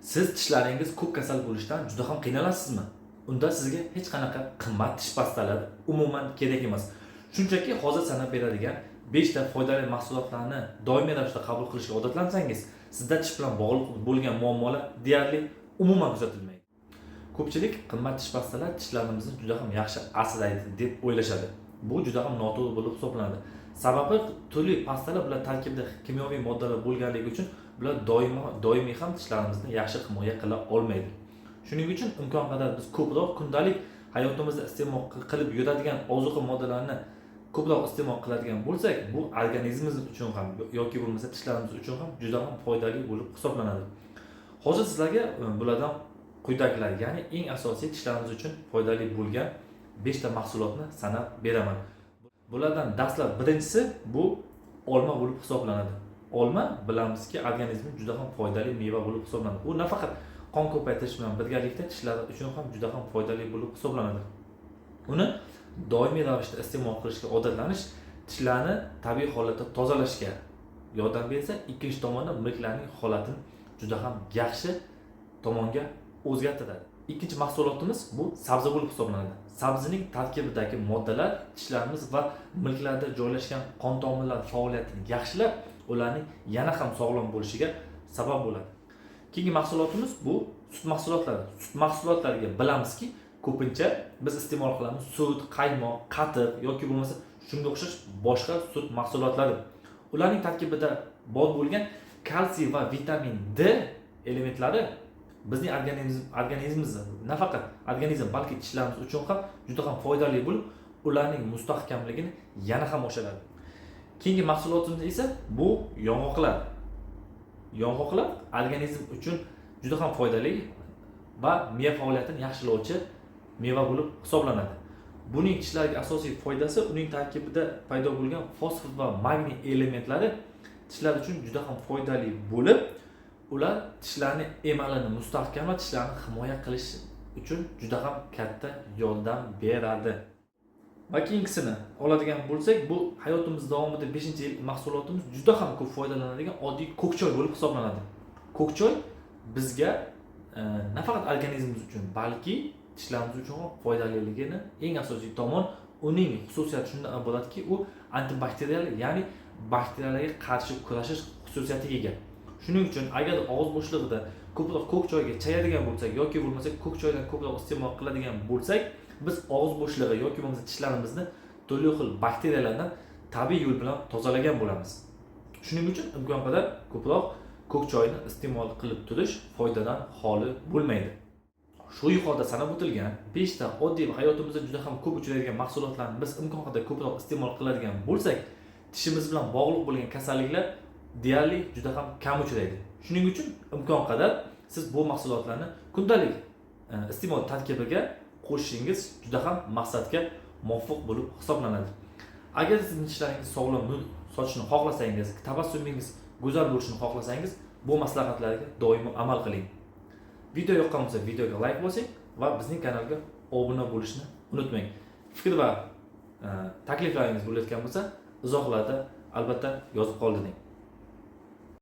Siz tishlaringiz ko'p kasal bo'lishdan juda ham qiynalasizmi? Unda sizga hech qanaqa qimmat tish pastalari umuman kerak emas. Shunchaki hozir sanab beradigan 5 ta foydali mahsulotlarni doimiy ravishda qabul qilishga odatlansangiz, sizda tish bilan bog'liq bo'lgan muammolar deyarli umuman kuzatilmaydi. Ko'pchilik qimmat tish pastalar tishlarimizni juda ham yaxshi asraydi deb o'ylashadi. Bu juda ham noto'g'ri bo'lib hisoblanadi. Sababi turli pastalar bular tarkibida kimyoviy moddalar bo'lganligi uchun bular doimo doimiy ham tishlarimizni yaxshi himoya qila olmaydi. Shuning uchun imkon qadar biz ko'proq kundalik hayotimizda iste'mol qilib yuradigan ozuqa moddalarini ko'proq iste'mol qiladigan bo'lsak, bu organizmimiz uchun ham yoki bo'lmasa tishlarimiz uchun ham juda ham foydali bo'lib hisoblanadi. Hozir sizlarga bulardan quyidagilar, ya'ni eng asosiy tishlarimiz uchun foydali bo'lgan 5 ta mahsulotni sanab beraman. Bulardan dastlab birinchisi bu olma bo'lib hisoblanadi. Olma, bilamizki, organizmga juda ham foydali meva bo'lib hisoblanadi. U nafaqat qon ko'paytirish bilan birgalikda tishlar uchun ham juda ham foydali bo'lib hisoblanadi. Uni doimiy ravishda iste'mol qilishga odatlanish tishlarni tabiiy holatda tozalashga yordam bersa, ikkinchi tomondan milklarning holatini juda ham yaxshi tomonga o'zgartiradi. Ikkinchi mahsulotimiz bu sabzi bo'lib hisoblanadi. Sabzining tarkibidagi moddalar tishlarimiz va milklarda joylashgan qon tomirlar faoliyatini yaxshilab, ularning yana ham sog'lom bo'lishiga sabab bo'ladi. Keyingi mahsulotimiz bu sut mahsulotlari. Sut mahsulotlariga bilamizki, ko'pincha biz iste'mol qilamiz sut, qaymoq, qatiq yoki bo'lmasa shunga o'xshash boshqa sut mahsulotlari. Ularning tarkibida bor bo'lgan kalsiy va vitamin D elementlari bizning organizmimizni, nafaqat organizm, balki tishlarimiz uchun ham juda ham foydali bo'lib, ularning mustahkamligini yana ham oshiradi. Keyingi mahsulotimiz esa bu yong'oqlar. Yong'oqlar organizm uchun juda ham foydali va miya faoliyatini yaxshilovchi meva bo'lib hisoblanadi. Buning tishlarga asosiy foydasi uning tarkibida paydo bo'lgan fosfor va magniy elementlari tishlar uchun juda ham foydali bo'lib, ular tishlarni emalini mustahkamlab, tishlarni himoya qilish uchun juda ham katta yordam beradi. Va keyingisini oladigan bo'lsak, bu hayotimiz davomida 5 mahsulotimiz juda ham ko'p foydalanadigan oddiy ko'k choy bo'lib hisoblanadi. Ko'k choy bizga nafaqat organizmimiz uchun, balki tishlarimiz uchun ham foydaliligini eng asosiy tomon uning xususiyati shundan iboratki, u antibakterial, ya'ni bakteriyalarga qarshi kurashish xususiyatiga ega. Shuning uchun agar og'iz bo'shlig'ida ko'proq ko'k choyga chayadigan bo'lsak yoki bo'lmasa ko'k choydan ko'proq iste'mol qiladigan bo'lsak, biz og'iz bo'shlig'i yoki bo'lmasa tishlarimizni turli xil bakteriyalardan tabiiy yo'l bilan tozalagan bo'lamiz. Shuning uchun imkon qadar ko'proq ko'k choyni iste'mol qilib turish foydadan xoli bo'lmaydi. Shu yuqorida sanab o'tilgan 5 ta oddiy va hayotimizda juda ham ko'p uchraydigan mahsulotlarni biz imkon qadar ko'proq iste'mol qiladigan bo'lsak, tishimiz bilan bog'liq bo'lgan kasalliklar deyarli juda ham kam uchraydi. Shuning uchun imkon qadar siz bu mahsulotlarni kundalik iste'mol tarkibiga qo'shishingiz juda ham maqsadga muvofiq bo'lib hisoblanadi. Agar sizning tishlaringiz sog'lom nur sochishni xohlasangiz, tabassumingiz go'zal bo'lishini xohlasangiz, bu maslahatlarga doimo amal qiling. Video yoqqan bo'lsa, videoga like bosing va bizning kanalga obuna bo'lishni unutmang. Fikr va takliflaringiz bo'layotgan bo'lsa, izohlarda albatta yozib qoldiring.